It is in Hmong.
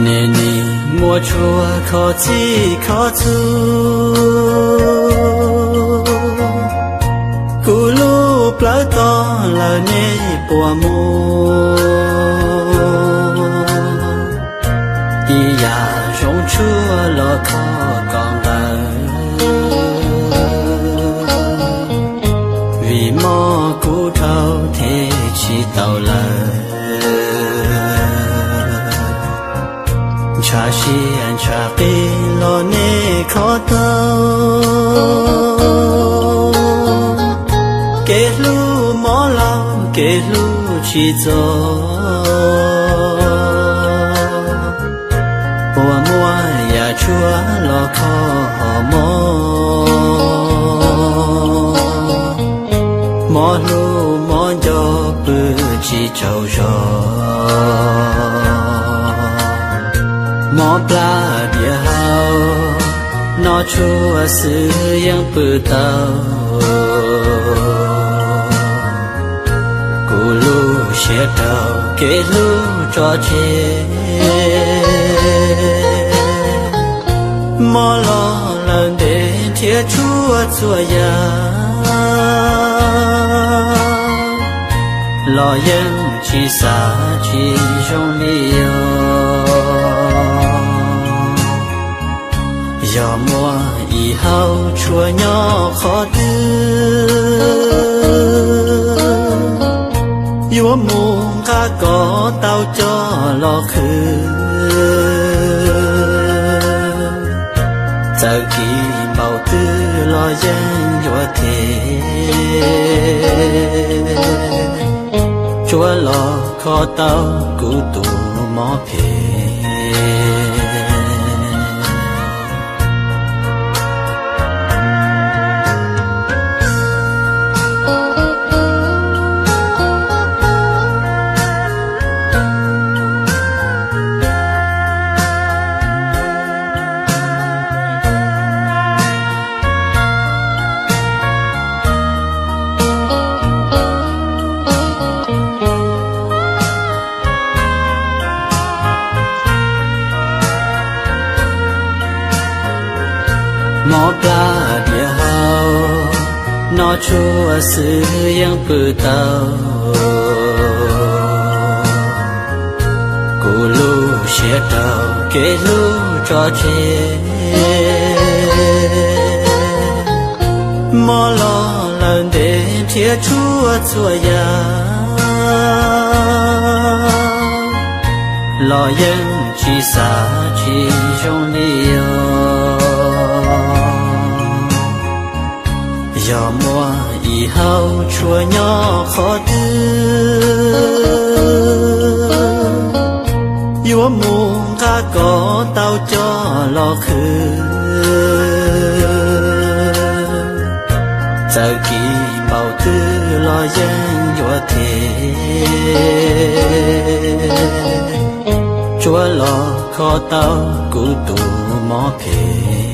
Nej nim muaj tshuaj kho txhij kho txhua, kuv lub plawv tog lawm nej puas muaj? Ib yam zoo tshuaj los kho kom nqaws, vim mob kuv dhau them tsis tau lawm. Ntshav siab ntshav qis los nej kho tau, kev hlub mob laug kev hlub tsis txog. Puas muaj yam tshuaj los kho hom mob, mob hlub mob nco pw tsis tsaug zog. Mob plab diav hau, noj tshuaj xwb yeej pw tau. Kuv lub siab rau kev hlub tso tseg, mob los lawm ntev nrhiav tshuaj txhua yam los yeej tsis xav tsis zoo li yog. Yog muaj ib hau tshuaj nyob qhov twg, yuav mus nqa kom tau coj los qhwv. Txawm kis npaum twg los yeej yuav them, tsuav los kho tau kuv tus mob phem. Mob plab diav hau, noj tshuaj xwb yeej pw tau. Kuv lub siab rau kev hlub tso tseg, mob los lawm ntev nrhiav tshuaj txhua yam los yeej tsis xav tsis zoo li yog. Yog muaj ib hau tshuaj nyob qhov twg, yuav mus nqa kom tau coj los qhwv. Txawm kis npaum twg los yeej yuav them, tsuav los kho tau kuv tus mob phem.